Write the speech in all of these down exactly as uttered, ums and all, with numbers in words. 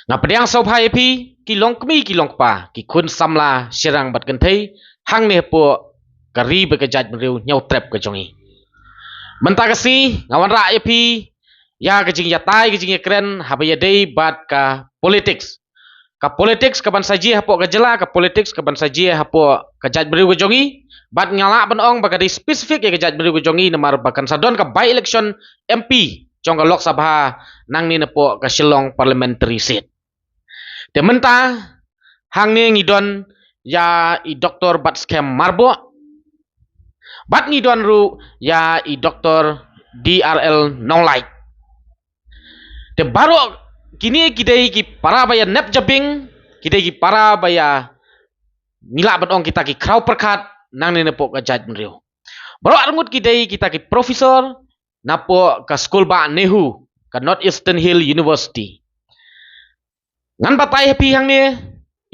Nga pdiang sngewbha ïa phi, ki longkmie ki longkpa, ki khun samla shynrang bad kynthei, hangne hapoh ka ri bad ka jaitbynriew Hynñiewtrep ka jong ngi. Mynta ka sngi nga wanrah ïa phi ïa ka jingïatai, ka jingïakren haba ïadei bad ka politics. Ka politics kaban sa jia hapoh ka jylla, ka politics kaban sa jia hapoh ka jaitbynriew ka jong ngi. Bad nga lah ban ong ba ka dei specific ïa ka jaitbynriew ka jong ngi, namar ba kan sa don ka by-election M P jong ka Lok Sabha nangne napoh ka Shillong Parliamentary Seat. Te mynta hangne ngi don ïa i Doktor Batskhem Myrboh, bad ngi don ruh ïa i Doktor D R L Nonglait. Te baroh kine ki dei ki para ba ïanep jabieng, ki dei ki para ba ïa, ngi lah ban ong, kita ki khraw pyrkhat nangne napoh ka jaitbynriew. Baroh arngut ki dei kita ki professor napoh ka skul bah NEHU, ka North Eastern Hill University. Ngan batai ha phi hangne,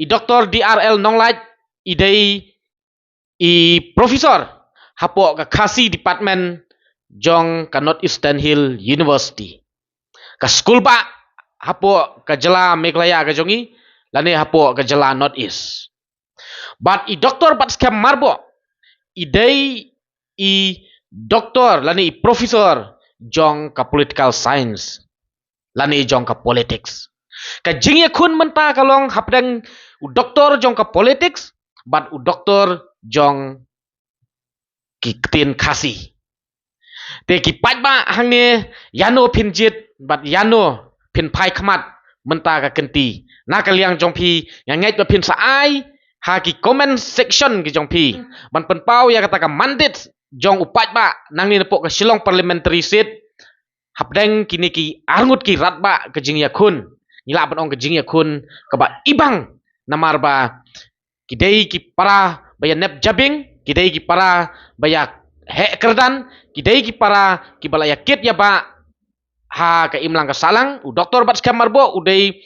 i Doktor D R L Nonglait i dei i professor hapoh ka Khasi Department jong ka North Eastern Hill University, ka skul bah hapoh ka jylla Meghalaya ka jong ngi, lane hapoh ka jylla North East. Bad i Doktor Batskhem Myrboh i dei i doktor lane i professor jong ka political science lane jong ka politics. Ka jingïakhun mynta ka long hapdeng u doktor jong ka politics bad u doktor jong ki ktien Khasi. Te ki paidbah hangne, ïano phin jied bad ïano phin phai khmat mynta ka kynti? Na ka liang jong phi, nga ngeit ba phin sa ai ha ki comment section ki jong phi ban pynpaw ïa kata ka mandate jong u paidbah nangne napoh ka Shillong Parliamentary Seat hapdeng kine ki arngut ki radbah ka jingïakhun. Ngi lah ban ong ka jingïakhun kaba ibang, namar ba ki dei ki para ba ïanep jabieng, ki dei ki para ba ïaheh kyrdan, ki dei ki para kiba la ïakit ïabah ha ka imlang ka sahlang. U Doktor Batskhem Myrboh u dei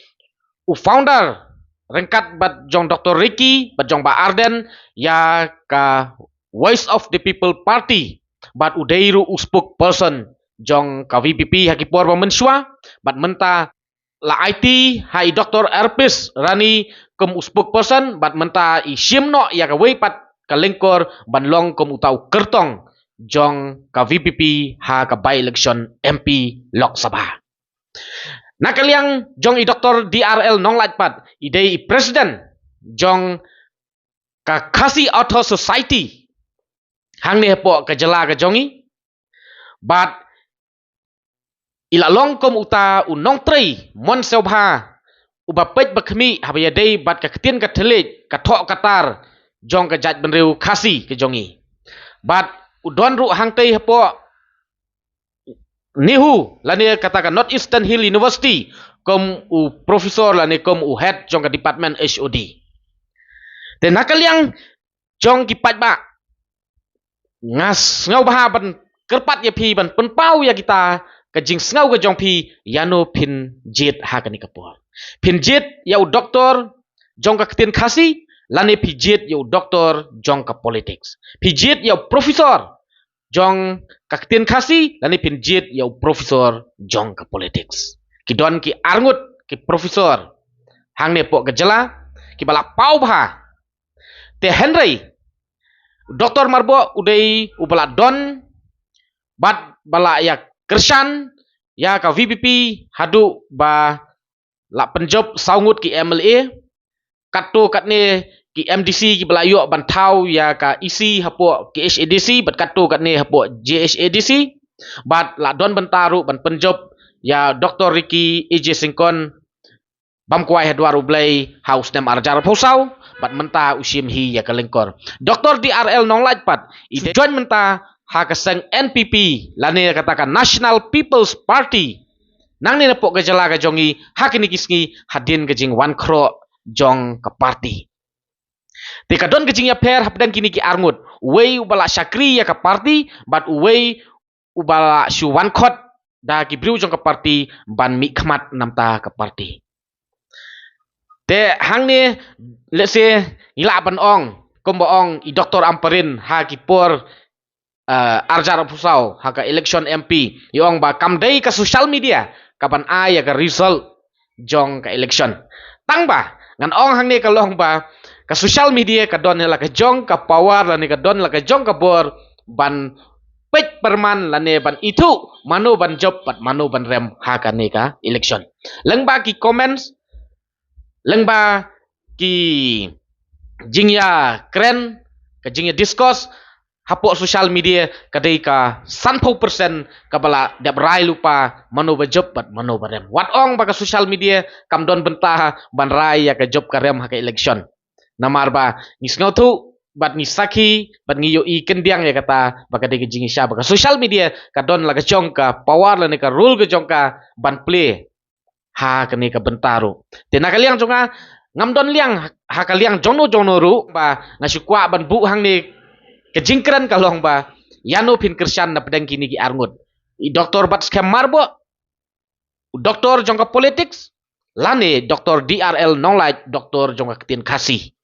u founder ryngkat bad jong Doktor Ricky bad jong Bah Ardent ïa ka Voice of the People Party, bad u dei ruh u spokesperson jong ka V P P ha ki por ba mynshuwa. Bad mynta la aiti ha i Doktor Erpis Rani kum u spokesperson, bad mynta i shim noh ïa kawei pat ka lyngkor ban long kum uta u kyrtong jong ka V P P ha ka by-election M P Lok Sabha. Na ka liang jong i Doktor D R L Nonglait pat, i dei i president jong ka Khasi Author Society hangne hapoh ka jylla ka jong ngi. Bad i la long kum uta u nongtrei mon sngewbha uba peit ba khmih haba ïadei bad ka ktien ka thylliej, ka thoh ka tar jong ka jaitbynriew Khasi ka jong ngi. Bad u don ruh hangtei hapoh NEHU lane kata ka North Eastern Hill University kum u professor lane kum u head jong ka department H O D. Te na ka liang jong ki paidbah, nga sngewbha ban kyrpad ïa phi ban pynpaw ïa kita ka jingsngew ka jong phi, ïano phin jied ha kane ka por? Phin jied ïa u doktor jong ka ktien Khasi lane phi jied ïa u doktor jong ka politics? Phi jied ïa u professor jong ka ktien Khasi lane phin jied ïa u professor jong ka politics? Ki don ki arngut ki professor hangne hapoh ka jylla kiba la paw bha. Te hynrei u Doktor Myrboh u dei uba la don bad ba la ïakyrshan ïa ka V P P haduh ba la pynjop saw ngut ki M L A, katto katne ki M D C kiba la ïoh ban thaw ïa ka E C hapoh K H A D C bad katto katne hapoh J H A D C. Bad la don bynta ruh ban pynjop ïa Doktor Ricky A J Syngkon bam kwai ha dwar U Blei ha u snem ar hajar arphew saw, bad mynta u shim hi ïa ka lyngkor. Doktor D R L Nonglait pat i dei join mynta ha ka seng N P P lane kata ka National People's Party nangne napoh ka jylla ka jong ngi ha kine ki sngi hadien ka jingwan khroh jong ka party. Te ka don ka jingïapher hapdeng kine ki arngut, uwei uba la shakri ïa ka party bad uwei uba la shu wan khot da ki briew jong ka party ban mih khmat namar ka party. Te hangne, let's say, ngi lah ban ong kumba ong i Doktor Ampareen ha ki por, eh, ar hajar arphew saw ha ka election M P, i ong ba kam dei ka social media kaban ai ïa ka result. jong ka election. Tang ba ngan ong hangne ka long ba ka social media ka don la ka jong ka power lane ka don la ka jong ka bor ban peit pyrman lane ban ithuh mano ban jop bad mano ban rem ha kane ka election. Lyngba ki comments, lyngba ki jingïakren, ka jingïa discuss hapoh social media ka dei ka sanphew percent kaba la dep rai lypa mano ba jop bad mano ba rem. Wat ong ba ka social media kam don bynta ban rai ïa ka jop ka rem ha ka election. Namar ba ngi sngewthuh bad ngi sakhi bad ngi ïohi khyndiat ïa kata ba ka dei ka jingïasha ba ka social media ka don la ka jong ka power lane ka role ka jong ka ban play ha kane ka bynta ruh. Te na ka liang jong nga ngam don liang ha ka liang jongno jongno ruh ba nga shu kwah ban buh hangne. Ka jingkren ka long ba ïano phin kyrshan na pdeng kine ki arngut, i Doktor Batskhem Myrboh, u doktor jong ka politics, lane Doktor D R L Nonglait, doktor jong ka ktien Khasi.